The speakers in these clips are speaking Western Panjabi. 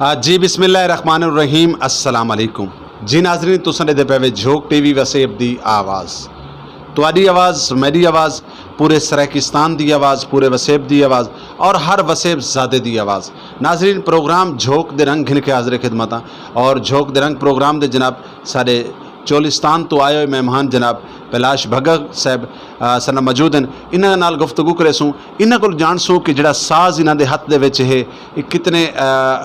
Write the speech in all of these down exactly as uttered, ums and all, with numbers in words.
آ، جی، بسم اللہ الرحمن الرحیم۔ السلام علیکم۔ جی ناظرین، تساں دے پے وے جھوک ٹی وی وسیب دی آواز۔ تہاڈی آواز، میری آواز، پورے سرائیکستان دی آواز، پورے وسیب دی آواز اور ہر وسیب زادے دی آواز۔ ناظرین، پروگرام جھوک دے رنگ گھن کے حاضر خدمتاں اور جھوک دے رنگ پروگرام دے جناب سارے چولستان تو آئے ہوئے مہمان جناب پیلاش بھگت صاحب، آ، سارے نال موجود ہیں۔ انہاں نال گفتگو کرے سوں، انہاں کول جان سوں کہ جڑا ساز انہاں دے ہتھ دے وچ ہے، یہ کتنے، آ،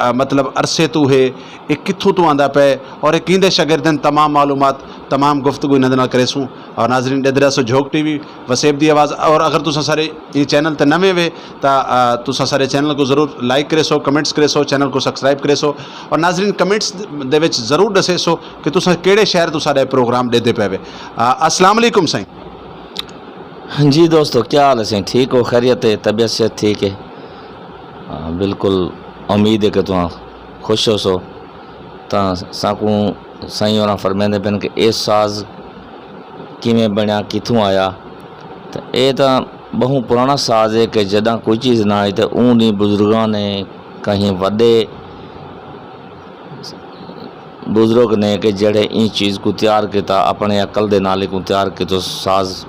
آ، مطلب عرصے تو ہے، یہ کتھوں تو آندا پے اور یہ کیندے شاگرد ہیں، تمام معلومات، تمام گفتگو انہاں دے نال کرے سوں۔ اور ناظرین، ڈیدرا سو جھوک ٹی وی وسیب دی آواز۔ اور اگر تساں سارے یہ چینل تے نویں وے، تا، آ، تساں سارے چینل کو ضرور لائک کرے سو، کمنٹس کرے سو، چینل کو سبسکرائب کرے سو۔ اور ناظرین، کمنٹس دے وچ ضرور دسے سو کہ تساں کیڑے شہر تو سارے پروگرام دے دے پے وے۔ آ، السلام علیکم سائیں۔ جی دوستو، کیا حال ہے سائیں؟ ٹھیک ہو؟ خیریت ہے؟ طبیعت صحت ٹھیک ہے؟ ہاں، بالکل امید ہے کہ تساں خوش ہو سو۔ تاں ساکوں سائیں ہوراں فرمیندے پن کہ اے ساز کیویں بنیا، کتھوں آیا؟ تے اے تاں بہوں پرانا ساز ہے کہ جداں کوئی چیز نہ آئی تے اوں دی بزرگاں نے، کہیں وڈے بزرگ نے کہ جڑے این چیز کو تیار کیتا، اپنے عقل دے نال کو تیار کیتا ساز،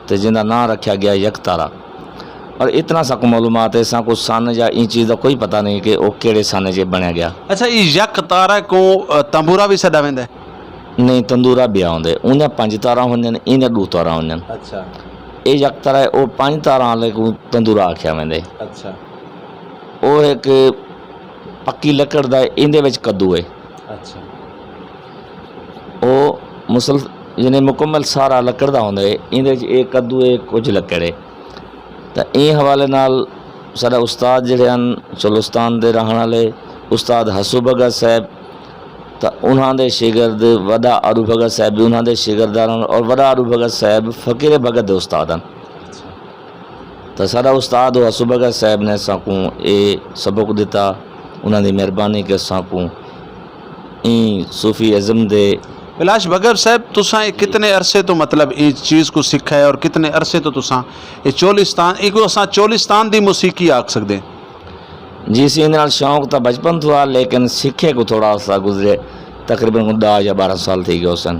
تے جندا نام رکھیا گیا یک تارا۔ اور اتنا ساکو معلومات ہے، ساکو سن یا این چیز دا کوئی پتہ نہیں کہ او کیڑے سن چ بنیا گیا۔ اچھا، یہ یک تارا کو، آ، تنبورا بھی سڈا ویندا ہے؟ نہیں، تندورا بھی آوندے۔ انہاں پنج تاراں ہوندیاں نے، انہاں دو تاراں ہوندیاں نے۔ اچھا۔ اے یک تارا ہے، او پنج تاراں والے کو تندورا آکھیا ویندے۔ اچھا۔ او ایک پکی لکڑ دا ہے، ایندے وچ کدو ہے۔ اچھا۔ او مسل-، یعنی مکمل سارا لکڑ دا ہوندا ہے، ایندے وچ اے کدو ہے، کچھ لکڑ ہے۔ تے ایں حوالے نال ساڈا استاد جڑے ہن چولستان دے رہن والے، استاد حسو بھگت صاحب، تے انہاں دے شاگرد وڈا آرو بھگت صاحب بھی انہاں دے شاگرد ہن اور وڈا آرو بھگت صاحب فقیر بھگت دے استاد ہن۔ تے ساڈا استاد حسو بھگت صاحب نے ساکوں اے سبق دتا، انہاں دی مہربانی کہ ساکوں این صوفی ازم دے۔ کلاش بھگت صاحب، تساں یہ کتنے عرصے تو، مطلب، اس چیز کو سکھا ہے اور کتنے عرصے تو تساں یہ چولستان، یہ کو اساں چولستان دی موسیقی آکھ سکدے ہیں؟ جی، اسی اندر نال شوق تاں بچپن تھا، لیکن سکھے کو تھوڑا عرصہ گزرے، تقریباً کو دہ یا بارہ سال تھی گئے سن۔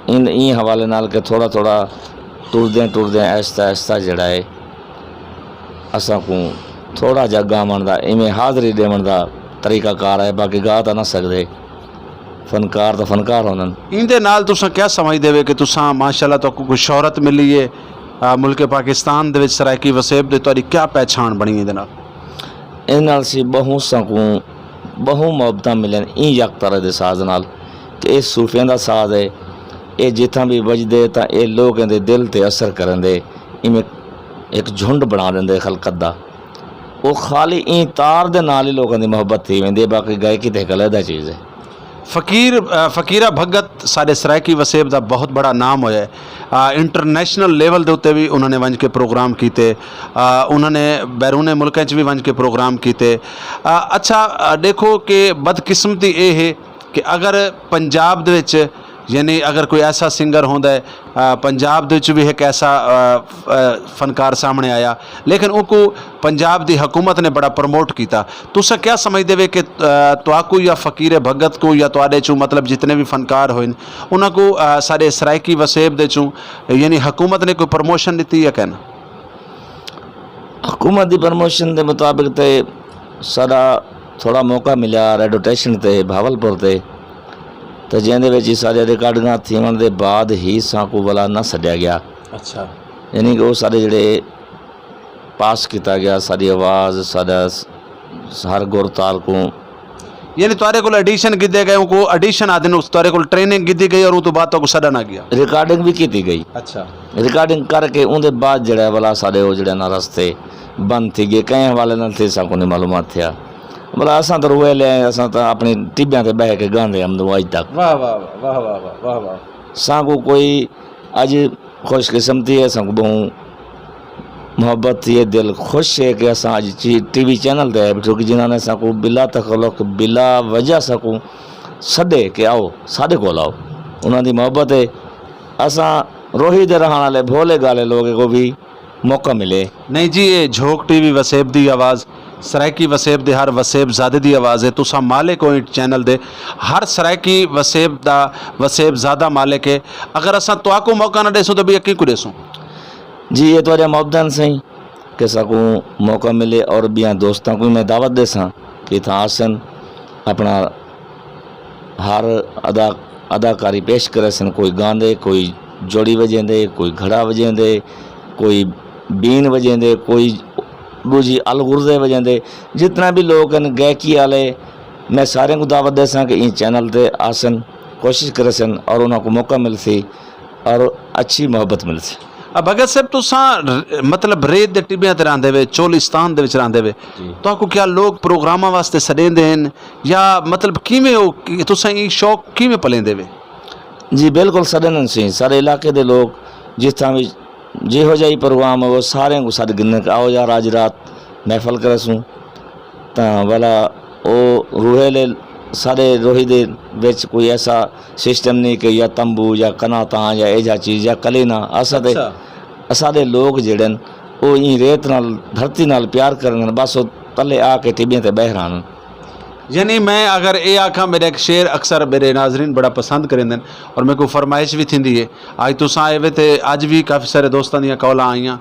ان، این حوالے نال کہ تھوڑا تھوڑا ٹردے ٹردے آہستہ آہستہ جڑا ہے، اساں کو تھوڑا جا گاون دا، ایویں حاضری دیون دا طریقہ کار ہے، باقی گا تاں نہ سکدے۔ فنکار تاں فنکار ہونن۔ ایندے نال تساں کیا سمجھدے وے کہ تساں ماشاءاللہ تہاکوں کوئی شہرت ملی ہے، آ، ملک پاکستان دے وچ سرائیکی وسیب دے تہاڈی کیا پہچان بنی ایندے نال؟ ایندے نال سی بہوں ساکوں بہوں محبتاں ملن این یک طرح دے ساز نال کہ اے صوفیاں دا ساز ہے، اے جتھاں بھی وجدے تاں اے لوگاں دے دل تے اثر کرن دے، ایویں ایک جھنڈ بنا دیندے خلقت دا۔ او خالی این تار دے نال ہی لوکاں دی محبت تھی ویندی ہے، باقی گائے کیتے ہک علیحدہ چیز ہے۔ فقیر، آ، فقیرہ بھگت سارے سرائیکی وسیب دا بہت بڑا نام ہویا ہے۔ آ، انٹرنیشنل لیول دے اُتے بھی انہاں نے ونج کے پروگرام کیتے، آ، انہاں نے بیرون ملکاں چ بھی ونج کے پروگرام کیتے۔ آ، اچھا، آ، دیکھو کہ بدقسمتی اے ہے کہ اگر پنجاب دے وچ، یعنی اگر کوئی ایسا سنگر ہوندا ہے، آ، پنجاب دے وچ بھی ایک ایسا، آ، آ، فنکار سامنے آیا، لیکن ان کو پنجاب دی حکومت نے بڑا پروموٹ کیتا۔ تساں کیا سمجھدے وے کہ، آ، تواکو یا فقیر بھگت کو یا تواڈے چوں، مطلب، جتنے بھی فنکار ہوئے، انہاں کو، آ، سارے سرائیکی وسیب دے چوں، یعنی حکومت نے کوئی پروموشن دتی یا کہنا؟ حکومت دی پروموشن دے مطابق تے سارا تھوڑا موقع ملیا ریڈیو اسٹیشن تے بھاولپور تے، تے جیندے وچ سارے ریکارڈنگاں تھیون دے بعد ہی ساکو ولا نہ سڈیا گیا۔ اچھا۔ یعنی کہ وہ سارے جڑے پاس کیتا گیا، ساری آواز، سارا س-، ہر گور تال کو۔ یعنی تہاڈے کول ایڈیشن کیتے گئے، ان کو ایڈیشن آدھے نے، اس تہاڈے کول ٹریننگ کیتی گئی اور اس تو بعد تو کو سڈا نہ گیا؟ ریکارڈنگ بھی کیتی گئی۔ اچھا۔ ریکارڈنگ کر کے اون دے بعد جڑا ہے والا سارے وہ جڑا نا رستے بند تھی گئے، کہیں حوالے نال تھی ساکو نہیں معلومات تھیا۔ بلا اساں تو روئے لے آئے، اساں تو اپنی ٹیبیاں تے بہ کے گاندے ہم دو آج تک۔ واہ، واہ، واہ، واہ، واہ، واہ، واہ۔ ساکو کوئی اج خوش قسمتی ہے، ساکو بہوں محبت تھی ہے، دل خوش ہے کہ اساں اج چی-، ٹی وی چینل تے آئے بیٹھو کہ جنہاں نے ساکو بلا تخلق، بلا وجہ ساکو سڈے کہ آؤ، ساڈے کول آؤ۔ انہاں دی محبت ہے۔ اساں روہی دے رہن والے بھولے گالے لوگ کو بھی موقع ملے۔ نہیں جی، یہ جھوک ٹی وی وسیب دی آواز، سرائیکی وسیب دے ہر وسیب زادے دی آواز ہے۔ تساں مالک ہو اس چینل دے، ہر سرائیکی وسیب دا وسیب زادہ مالک ہے۔ اگر اساں تہاکوں موقع نہ دیسوں تو بھی اکی کو دیسوں؟ جی، یہ تہاڈیاں محبتاں سائیں کہ ساکوں موقع ملے اور بیاں دوستاں کو میں دعوت دیساں کہ اتھاں آسن، اپنا ہر ادا اداکاری پیش کرے سن۔ کوئی گاندے، کوئی جوڑی وجیندے، کوئی گھڑا وجیندے، کوئی بین وجیندے، کوئی دوجی الغرزے وجیندے۔ جتنا بھی لوگ ہیں گائکی والے، میں سارے کو دعوت دے ساں کہ این چینل تے آسن، کوشش کرے سن اور انہاں کو موقع مل سی اور اچھی محبت مل سی۔ اب بھگت صاحب، تساں ر-، مطلب، ریت دے ٹبیاں تے راندے وے، چولستان دے وچ راندے وے، جی۔ تہاکوں کیا لوگ پروگراماں واسطے سڈیندے ہن؟ یا مطلب کیویں ہو کہ تساں ای شوق کیویں پلیندے وے؟ جی، بالکل سڈن سی۔ سارے علاقے دے لوگ جس طرح بھی جہو جہی پروگرام ہو، سارے کو سد گرنے کہ آؤ یار، اج رات محفل کرے سوں۔ تاں والا او روحے لے، سارے روحی دے وچ کوئی ایسا سسٹم نہیں کہ یا تمبو یا کناتاں یا ایجا چیز یا کلینا۔ اساں دے، اچھا۔ اساں دے لوگ جڑن، او این ریت نال، دھرتی نال پیار کرن، بس او تلے آ کے ٹبیاں تے بہران۔ یعنی میں اگر اے آکھاں، میرا ایک شعر اکثر میرے ناظرین بڑا پسند کریں دن، اور میرے کو فرمائش بھی تھیندی ہے۔ آج تساں آئے وے تے آج بھی کافی سارے دوستاں دیاں کالاں آئیاں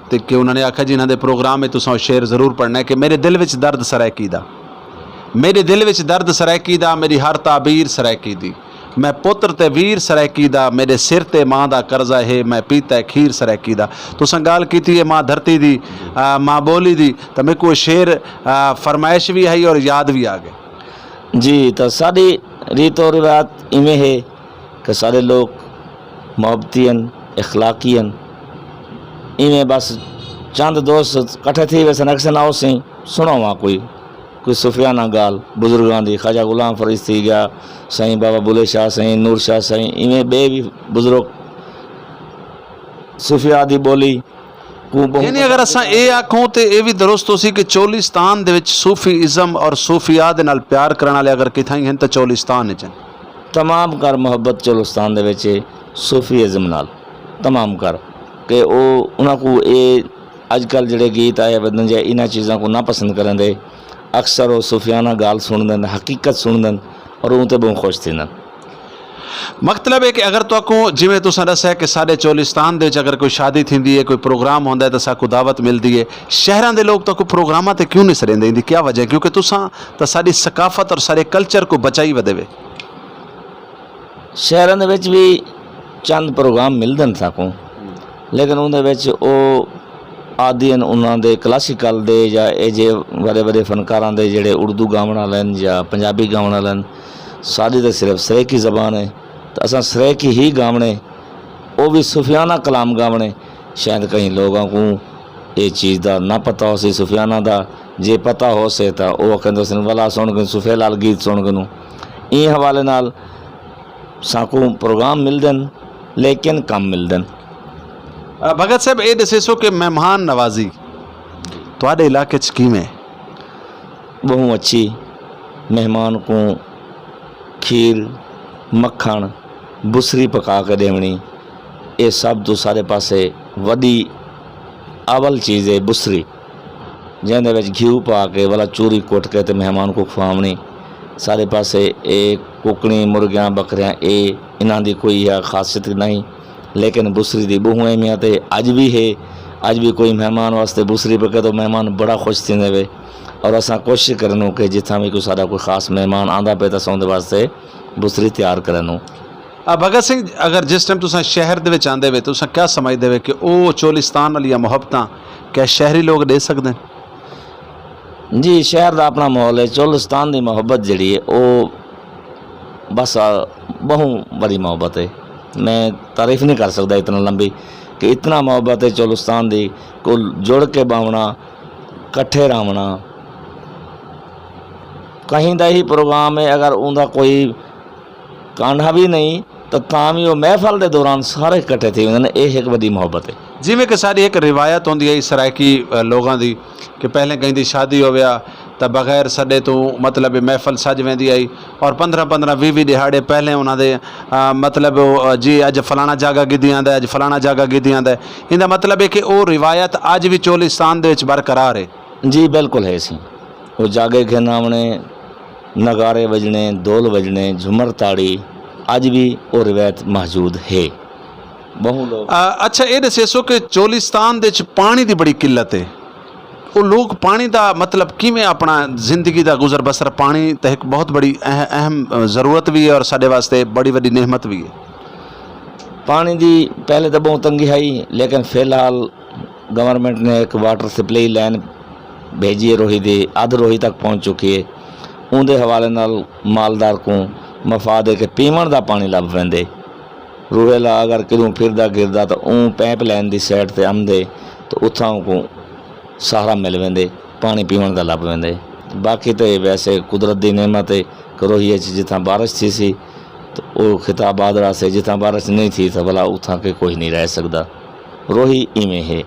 تے کہ انہاں نے آکھا جی، انہاں دے پروگرام میں تساں او شعر ضرور پڑھنا ہے کہ میرے دل وچ درد سرائیکی دا، میرے دل وچ درد سرائیکی دا، میری ہر تعبیر سرائیکی دی۔ میں پتر تے ویر سرائیکی دا، میرے سر تے ماں دا قرضہ ہے، میں پیتا ہے کھیر سرائیکی دا۔ تساں گال کیتی ہے ماں دھرتی دی، آ، ماں بولی دی، تے میرے کو شعر، آ، فرمائش بھی آئی اور یاد بھی آ گئے۔ جی، تے ساڈی ریت اور روایت ایویں ہے کہ سارے لوگ محبتی ہن، اخلاقی ہن۔ ایویں بس چند دوست کٹھے تھی ویسے نقص نہ ہو سی، سناواں کوئی، کوئی صوفیانہ گال بزرگاں دی، خواجہ غلام فرید تھی گیا، سائیں بابا بلے شاہ، سائیں نور شاہ، سائیں ایویں بے بھی بزرگ صوفیاء دی بولی کو بہت یعنی اگر اساں اے آکھوں تے اے وی درست ہو سی کہ چولستان دے وچ صوفی ازم اور صوفیاء دے نال پیار کرن والے اگر کتھائیں ہن تے چولستان وچ ہن۔ تمام کر محبت چولستان دے وچ صوفی ازم نال تمام کر کہ او انہاں کو اے اج کل جڑے گیت آئے ودن جائے انہاں چیزاں کو نہ پسند کرن دے، اکثر او صوفیانہ گال سن دن، حقیقت سن دن اور اون تے بہت خوش تھی دن۔ مطلب ہے کہ اگر تہاکوں، جویں تساں دسیا کہ ساڈے چولستان دے وچ اگر کوئی شادی تھیندی ہے، کوئی پروگرام ہوندا ہے تاں ساکوں دعوت ملدی ہے، شہراں دے لوگ تہاکوں پروگراماں تے کیوں نہیں سریندے؟ ایندی کیا وجہ ہے؟ کیونکہ تساں تاں ساڈی ثقافت اور سارے کلچر کو بچائی ودے وے۔ شہراں دے وچ بھی چند پروگرام ملدن ساکوں، لیکن اون دے وچ او آدین انہاں دے کلاسیکل دے یا اے جے وڈے وڈے فنکاراں دے جڑے اردو گاون والے ہن یا پنجابی گاون والے ہن، ساڈی تے صرف سرائیکی زبان ہے۔ تے اساں سرائیکی ہی گاونے، او وی صوفیانہ کلام گاونے۔ شاید کہیں لوگاں کو اے چیز دا نہ پتہ ہو سی صوفیانہ دا، جے پتہ ہو سے تاں او آکھن دے سن ولا سن کے صوفے لال گیت سن کے نوں۔ ایں حوالے نال ساکوں پروگرام ملدن، لیکن کم ملدن۔ آ، بھگت صاحب، اے دسیسو کہ مہمان نوازی تہاڈے علاقے چ کیویں؟ بہوں اچھی۔ مہمان کو کھیر، مکھن، بسری پکا کے دیونی، اے سب تو سارے پاسے وڈی اول چیز ہے بسری، جہاں دے وچ گھیو پا کے والا چوری کٹ کے تے مہمان کو کھواونی۔ سارے پاسے اے ککڑی، مرغیاں، بکریاں، اے انہاں دی کوئی ہے خاصیت نہیں، لیکن بسری دی بہوں اہمیت ہے، اج بھی ہے۔ اج بھی کوئی مہمان واسطے بسری پکے تو مہمان بڑا خوش تھی وے۔ اور اساں کوشش کرنوں کہ جتھاں بھی کوئی سارا کوئی خاص مہمان آندا پے تو اساں دے واسطے بسری تیار کرنوں۔ آ، بھگت سنگھ، اگر جس ٹائم تساں شہر دے وچ آندے وے تو تساں کیا سمجھدے وے کہ او چولستان والیاں محبتاں کیا شہری لوگ دے سکدے ہیں؟ جی، شہر دا اپنا ماحول ہے، چولستان دی محبت جڑی ہے او بس، آ، بہوں بڑی محبت ہے۔ میں تعریف نہیں کر سکدا اتنا لمبی کہ اتنا محبت ہے چولستان دی، کول جڑ کے باونا، کٹھے راونا۔ کہیں دا ہی پروگرام ہے، اگر اوندا کوئی کانڈھا بھی نہیں تو تاں بھی وہ محفل دے دوران سارے اکٹھے تھی ویندے نے۔ یہ ایک بڑی محبت ہے۔ جویں کہ ساری ایک روایت ہوندی ہے سرائیکی، آ، لوگاں دی کہ پہلے کہیں دی شادی ہویا تاں بغیر سڈے تو، مطلب، محفل سج ویندی آئی اور پندرہ پندرہ ویہہ ویہہ دہاڑے پہلے انہاں دے، آ، مطلب، آ، جی اج فلانا جاگا گدی آندا ہے، اج فلانا جاگا گدی آندا ہے۔ ایندا مطلب ہے کہ او روایت اج وی چولستان دے وچ برقرار ہے۔ جی بالکل ہے سی۔ وہ جاگے گھن آونے، نگارے وجنے، دول وجنے، جھمر تاڑی، اج بھی وہ روایت موجود ہے۔ بہوں لوگ آ، اچھا، یہ دسے سو کہ چولستان دے وچ پانی دی بڑی قلت ہے۔ وہ لوگ پانی دا مطلب کیویں اپنا زندگی دا گزر بسر، پانی تے ایک بہت بڑی اہ-، اہم، آ، ضرورت بھی ہے اور ساڈے واسطے بڑی وڈی نعمت بھی ہے۔ پانی دی پہلے تو بہت تنگی آئی، لیکن فی الحال گورنمنٹ نے ایک واٹر سپلائی لائن بھیجی ہے، روہی دی ادھ روہی تک پہنچ چکی ہے۔ اون دے حوالے نال مالدار کو مفاد ہے کہ پیمن دا پانی لب ویندے۔ روہے لا اگر کدوں پھردا گردا تو اون پیپ لائن دی سائڈ تے آمدے، تو اتھاں کو سہارا مل ویندے، پانی پیون دا لب ویندے۔ باقی تے ویسے قدرت دی نعمت ہے کہ روہی اچ جتھاں بارش تھی سی، تو او خطہ آباد رہا سے، جتھاں بارش نہیں تھی تو بلا اتھاں کے کوئی نہیں رہ سکدا۔ روہی ایویں ہے۔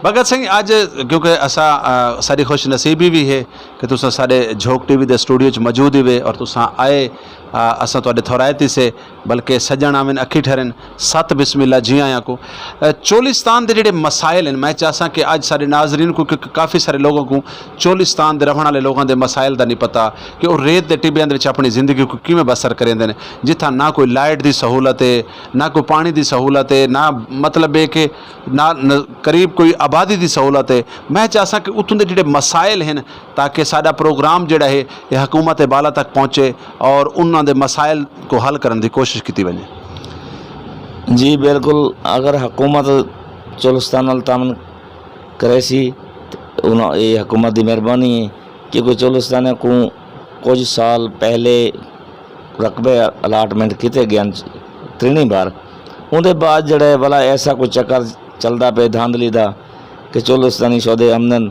بھگت سنگھ، اج کیونکہ اسا، آ، ساری خوش نصیبی بھی ہے کہ تساں سارے جھوک ٹی وی دے سٹوڈیو چ موجود ہی وے اور تساں آئے، آ، اساں تواڈے تھورائے تھی سے، بلکہ سجن آون اکھی ٹھرن، ست بسم اللہ جی آیاں کو۔ آ، چولستان دے جڑے مسائل ہیں، میں چاہساں کہ اج سارے ناظرین کو، کیونکہ کافی سارے لوگوں کو چولستان دے رہن والے لوگوں دے مسائل دا نہیں پتا کہ وہ ریت دے ٹبیاں دے وچ اپنی زندگی کو کیویں بسر کریندے نے، جتھاں نہ کوئی لائٹ دی سہولت ہے، نہ کوئی پانی دی سہولت ہے، نہ مطلب ہے کہ نہ، نہ قریب کوئی آبادی دی سہولت ہے۔ میں چاہساں کہ اتھوں دے جڑے مسائل ہیں، تاکہ ساڈا پروگرام جڑا ہے، یہ حکومت بالا تک پہنچے اور انہاں دے مسائل کو حل کرن دی کوشش کیتی ونجے۔ جی بالکل، اگر حکومت چولستان نال تعاون کرے سی، تے انہاں، یہ حکومت دی مہربانی ہے، کیونکہ چولستان کو کچھ سال پہلے رقبے الاٹمنٹ کیتے گئے ہن ترینی بار۔ اون دے بعد جڑا ہے والا ایسا کوئی چکر چلدا پے دھاندلی دا کہ چولستانی شودے امنن،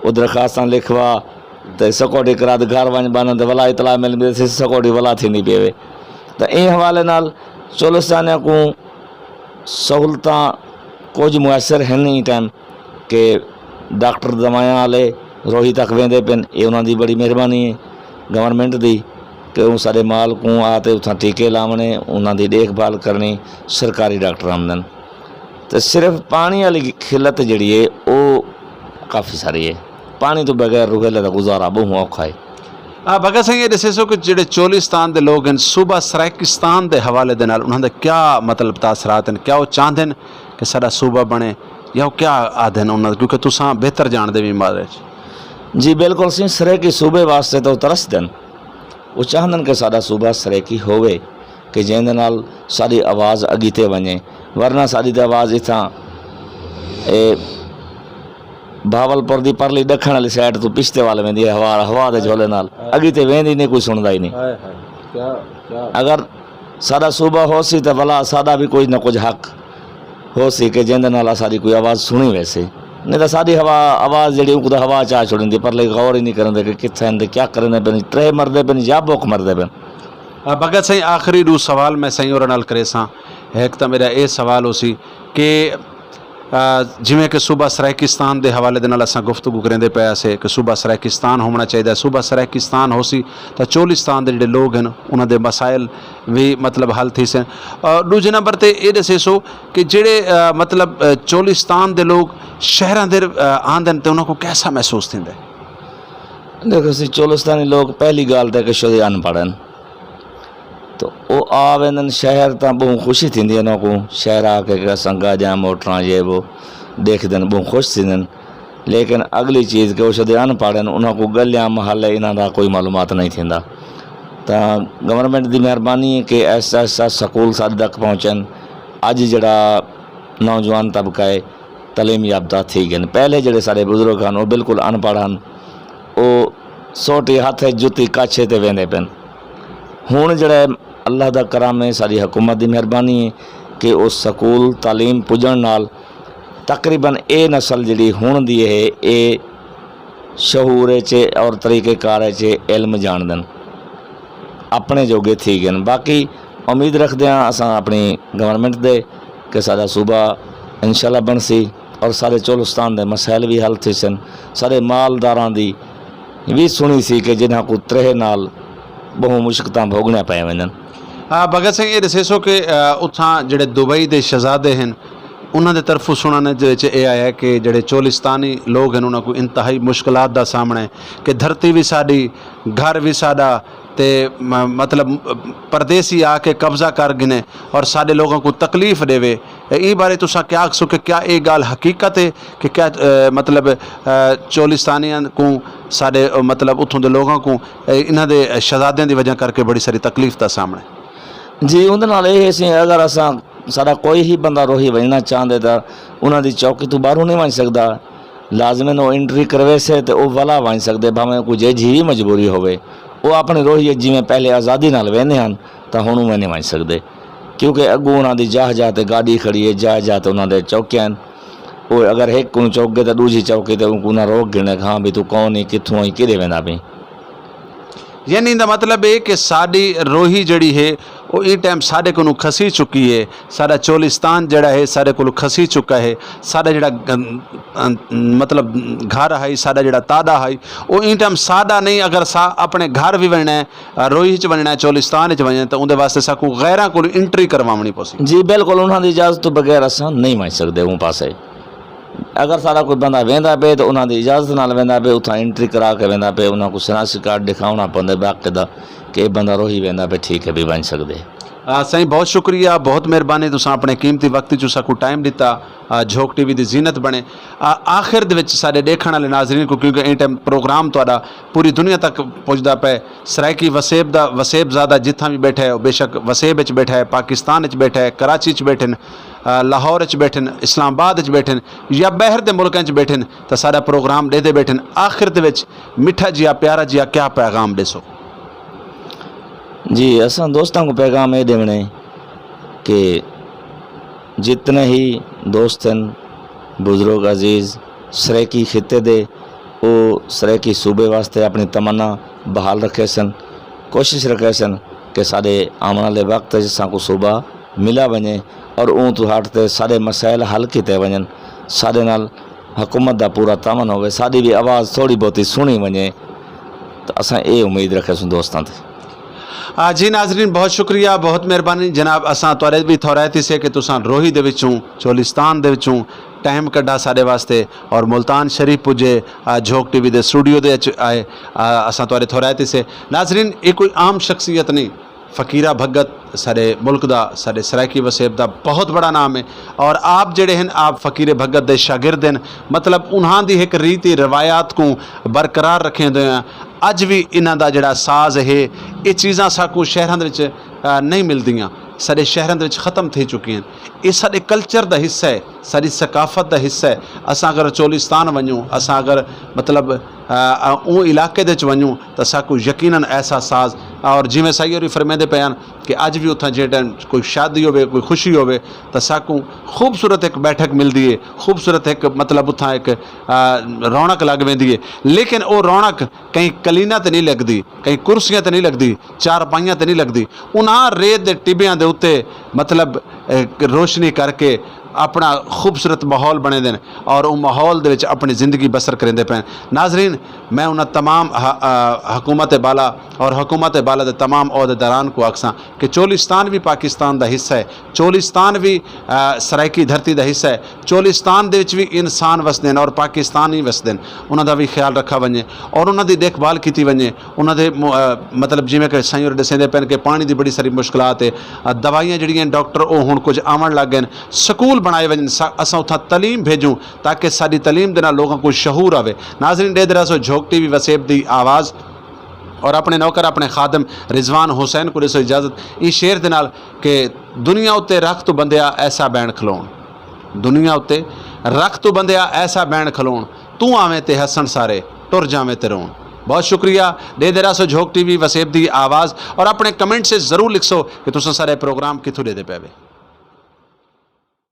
او درخواستاں لکھوا تے سکوڑی کرا تے گھر ونج بنن تے والا اطلاع مل مل سی سکوڑی والا تھی نہیں پیوے۔ تے ایں حوالے نال چولستانیاں کو سہولتاں کچھ میسر ہیں نہیں ٹائم کہ ڈاکٹر دوائیاں والے روہی تک ویندے پن، یہ انہاں دی بڑی مہربانی ہے گورنمنٹ دی کہ وہ سارے مال کو آ تے اتھاں ٹیکے لاونے، انہاں دی دیکھ بھال کرنی، سرکاری ڈاکٹر آمدن۔ تے صرف پانی والی قلت جڑی ہے، وہ کافی ساری ہے۔ پانی تو بغیر روہیلے دا گزارا بہت اوکھا ہے۔ آ، بھگت سنگھ، یہ دسے سو کہ جڑے چولستان دے لوگ ہیں، صوبہ سرائیکستان دے حوالے دے نال انہاں دے کیا، مطلب، تاثرات ہیں؟ کیا وہ چاہندے ہیں کہ ساڈا صوبہ بنے، یا وہ کیا آدھے ہیں انہاں دے؟ کیونکہ تساں بہتر جان دے بھی مارے۔ جی بالکل، سی سرائیکی صوبے واسطے تو ترس دن، وہ چاہندن کہ ساڈا صوبہ سرائیکی ہووے۔ کہ جیندے نال ساڈی آواز اگی تے ونجے، ورنہ ساڈی تے آواز اتھاں، اے، بہاولپور دی پرلی ڈکھن والی سائیڈ تو پشتے والے ویندی ہے، ہوا، ہوا دے جھولے نال اگی تے ویندی نہیں، کوئی سندا ہی نہیں۔ اگر ساڈا صوبہ ہو سی تے ولا ساڈا بھی کوئی نہ کچھ حق ہو سی کہ جیندے نال ساڈی کوئی آواز سنی ویسے۔ نہیں تے ساڈی ہوا، آواز جڑی اونکو تے ہوا چا چھوڑیندی، پرلے غور ہی نہیں کریندے کہ کتھے ہن تے کیا کریندے پن، ترے مردے پن یا بھوک مردے پن۔ آ، بھگت سائیں، آخری ڈو سوال میں سائیں اور نال کرے ساں۔ ایک تاں میرا اے سوال ہو سی کہ، آ، جویں کہ صوبہ سرائیکستان دے حوالے دے نال اساں گفتگو کریندے پئے سے کہ صوبہ سرائیکستان ہونا چاہیدا ہے، صوبہ سرائیکستان ہو سی تاں چولستان دے جڑے لوگ ہیں انہاں دے مسائل وی، مطلب، حل تھی سن۔ آ، دوجے نمبر تے اے دسے سو کہ جڑے، آ، مطلب، آ، چولستان دے لوگ شہراں دے، آ، آندن تے انہاں کو کیسا محسوس تھیندا ہے؟ دیکھو سی، چولستانی لوگ پہلی گل تے کہ شدے ان پڑھ ہن۔ تو او آ ویندن شہر تاں بہوں خوشی تھیندی انہاں کو، شہر آ کے کہ سنگا جاں موٹراں یہ وہ دیکھ دن بہوں خوش تھیندن۔ لیکن اگلی چیز کہ او شدے ان پڑھ ہن، انہاں کو گلیاں محلے انہاں دا کوئی معلومات نہیں تھیندا۔ تاں گورنمنٹ دی مہربانی ہے کہ ایسا ایسا سکول ساڈے تک پہنچن۔ اج جڑا نوجوان طبقہ ہے، تعلیم یافتہ تھی گئے۔ پہلے جڑے سارے بزرگ ہن، وہ بالکل ان پڑھ ہن۔ وہ سوٹی ہاتھ ہے، جتی کچھ ہے تے ویندے پن۔ ہن جڑا ہے، اللہ دا کرم ہے، ساری حکومت دی مہربانی ہے کہ وہ سکول تعلیم پجن نال تقریباً اے نسل جڑی ہن دی ہے، اے شعور چ اور طریقہ کار چ علم جان دن۔ اپنے جوگے تھی گئے۔ باقی امید رکھدے ہاں اساں اپنی گورنمنٹ دے کہ سارا صوبہ انشاءاللہ بن سی اور سارے چولستان دے مسائل بھی حل تھی سن، سارے مالداراں دی بھی سنی سی کہ جنہاں کو ترہ نال بہوں مشکتاں بھوگنے پے ویندن۔ آ، بھگت سنگھ، یہ دسے سو کہ، آ، اتھاں جڑے دبئی دے شہزادے ہیں، انہاں دے طرفوں سننے دے وچ اے آیا ہے کہ جڑے چولستانی لوگ ہن، انہاں کو انتہائی مشکلات دا سامنا ہے کہ دھرتی وی ساڈی، گھر وی ساڈا، تے م-، مطلب، پردیسی آ کے قبضہ کر گھنے اور ساڈے لوگاں کو تکلیف دیوے۔ اے، ایں بارے تساں کیا آکھسو کہ کیا اے گل حقیقت ہے کہ کیا، اے، مطلب، اے، چولستانیاں کو، ساڈے، اے، مطلب، اتھوں دے لوگاں کو، اے، انہاں دے شہزادیاں دی وجہ کر کے بڑی ساری تکلیف دا سامنا ہے؟ جی، اون دے نال اے سی، اگر اساں، ساڈا کوئی ہی بندہ روہی ونجنا چاہندے تاں انہاں دی چوکی تو باہروں نہیں ونج سکدا۔ لازمن او انٹری کروے سے تے او ولا ونج سکدے، بھاویں کوئی جے جی وی مجبوری ہووے۔ او اپنی روہی جی میں پہلے آزادی نال ویندے ہن، تاں ہن او نہیں ونج سکدے، کیونکہ اگوں انہاں دی جاہ جاہ تے گاڑی کھڑی ہے، جاہ جاہ تے انہاں دے چوکے ہن۔ او اگر ایک کوں چوک گئے تاں دوجی چوکی تے اون کوں نہ روک گھنے کہ ہاں بھی تو کون ہے، کتھوں آئی، کدے ویندا پئی۔ یعنی دا مطلب ہے کہ ساڈی روہی جڑی ہے، او این ٹائم ساڈے کولوں کھسی چکی ہے۔ ساڈا چولستان جڑا ہے، ساڈے کولوں کھسی چکا ہے۔ ساڈا جڑا گن-، ان-، مطلب، گھر ہے، ساڈا جڑا تاڈا ہے، او این ٹائم ساڈا نہیں۔ اگر سا اپنے گھر بھی وننا ہے، روہی چ وننا ہے، چولستان چ وننا ہے، تو اون دے واسطے ساکو غیراں کولوں انٹری کرواونی پوسی۔ جی بالکل، انہاں دی اجازت تو بغیر اساں نہیں ونج سکدے اون پاسے۔ اگر ساڈا کوئی بندہ ویندا پے تو انہاں دی اجازت نال ویندا پے، اتھاں انٹری کرا کے ویندا پے، انہاں کو شناختی کارڈ دکھاونا پوندا باقاعدہ کہ اے بندہ روہی ویندا پے، ٹھیک ہے، بھی ونج سکدے۔ آ، سائیں، بہت شکریہ، بہت مہربانی، تساں اپنے قیمتی وقت چوں ساکو ٹائم دتا، آ، جھوک ٹی وی دی زینت بنے۔ آ، آخر دے وچ ساڈے دیکھن والے ناظرین کو، کیونکہ این ٹائم پروگرام تہاڈا پوری دنیا تک پہنچدا پے، سرائیکی وسیب دا، وسیب زادہ جتھاں بھی بیٹھا ہے، او بے شک وسیب وچ بیٹھا ہے، پاکستان وچ بیٹھا ہے، کراچی وچ بیٹھے نے، آ، لاہور وچ بیٹھے نے، اسلام آباد وچ بیٹھے نے، یا باہر دے ملکاں وچ بیٹھے نے، تاں ساڈا پروگرام ڈیدے بیٹھے نے۔ آخر دے وچ میٹھا جیا، پیارا جیا کیا پیغام ڈیسو؟ جی، اساں دوستاں کو پیغام اے دیونے کہ جتنے ہی دوست ہیں، بزرگ عزیز سرائیکی خطے دے، او سرائیکی صوبے واسطے اپنی تمنا بحال رکھے سن، کوشش رکھے سن کہ ساڈے آون والے وقت وچ ساکو صوبہ ملا ونجے اور اون تو ہٹ تے ساڈے مسائل حل کیتے ونجن۔ ساڈے نال حکومت دا پورا تعاون ہووے، ساڈی بھی آواز تھوڑی بہتی سنی ونجے، تو اساں اے امید رکھے سوں دوستاں تے۔ آ، جی ناظرین، بہت شکریہ، بہت مہربانی جناب۔ اساں تہاڈے بھی تھورائت سے کہ تساں روہی دے وچوں، چولستان دے وچوں ٹائم کڈھا ساڈے واسطے اور ملتان شریف پجے، آ، جھوک ٹی وی دے سٹوڈیو دے وچ آئے۔ آ، اساں تہاڈے تھورائت سے۔ ناظرین، یہ کوئی عام شخصیت نہیں، فقیرہ بھگت ساڈے ملک دا، ساڈے سرائیکی وسیب دا بہت بڑا نام ہے۔ اور آپ جڑے ہیں، آپ فقیر بھگت دے شاگرد ہیں۔ مطلب، انہاں دی ایک ریتی روایات کو برقرار رکھیں دے ہیں۔ اج بھی انہاں دا جڑا ساز ہے، یہ چیزاں ساکو شہراں دے وچ، آ، نہیں ملدیاں، ساڈے شہراں دے وچ ختم تھی چکی ہیں۔ یہ ساڈے کلچر دا حصہ ہے، ساڈی ثقافت دا حصہ ہے۔ اساں اگر چولستان ونجوں، اساں اگر، مطلب، آ، آ، اون علاقے دے وچ ونجوں، تاں ساکو یقیناً ایسا ساز، اور جویں سائیں ہوری فرمیندے پئے ہن کہ اج وی اتھاں جے ٹائم کوئی شادی ہووے، کوئی خوشی ہووے، تاں ساکوں خوبصورت ایک بیٹھک ملدی ہے، خوبصورت ایک، مطلب، اتھاں ایک، آ، رونق لگ ویندی ہے۔ لیکن او رونق کہیں کلیناں تے نہیں لگدی، کہیں کرسیاں تے نہیں لگدی، چارپائیاں تے نہیں لگدی۔ انہاں ریت دے ٹبیاں دے اُتے، مطلب، اے، روشنی کر کے اپنا خوبصورت ماحول بنے دے نے اور او ماحول دے وچ اپنی زندگی بسر کریندے پے۔ ناظرین، میں انہاں تمام ح-، آ، حکومت بالا اور حکومت بالا دے تمام عہدیداران کو آکھساں کہ چولستان وی پاکستان دا حصہ ہے، چولستان وی، آ، سرائیکی دھرتی دا حصہ ہے۔ چولستان دے وچ وی انسان وسدے نے اور پاکستانی وسدے نے، انہاں دا وی خیال رکھا ونجے اور انہاں دی دیکھ بھال کیتی ونجے۔ انہاں دے م-، آ، مطلب، جویں کہ سائیں اور دسیندے پے نے کہ پانی دی بڑی ساری مشکلات ہے، آ، دوائیاں جڑیاں ڈاکٹر او ہن کچھ آون لگ گئے نے، سکول بنائے ونجن، سا-، اساں اتھاں تعلیم بھیجوں تاکہ ساڈی تعلیم دے نال لوگاں کو شعور آوے۔ ناظرین، دے درا سو جھوک ٹی وی وسیب دی آواز اور اپنے نوکر، اپنے خادم رضوان حسین کو دسو اجازت ایں شعر دے نال کہ دنیا اتے رکھ تو بندیا ایسا بین کھلون، دنیا اتے رکھ تو بندیا ایسا بین کھلون، تو آویں تے ہسن سارے، ٹر جاویں تے رون۔ بہت شکریہ۔ دے درا سو جھوک ٹی وی وسیب دی آواز، اور اپنے کمنٹ سے ضرور لکھ سو کہ تساں سارے پروگرام کتھوں دے دے پے وے۔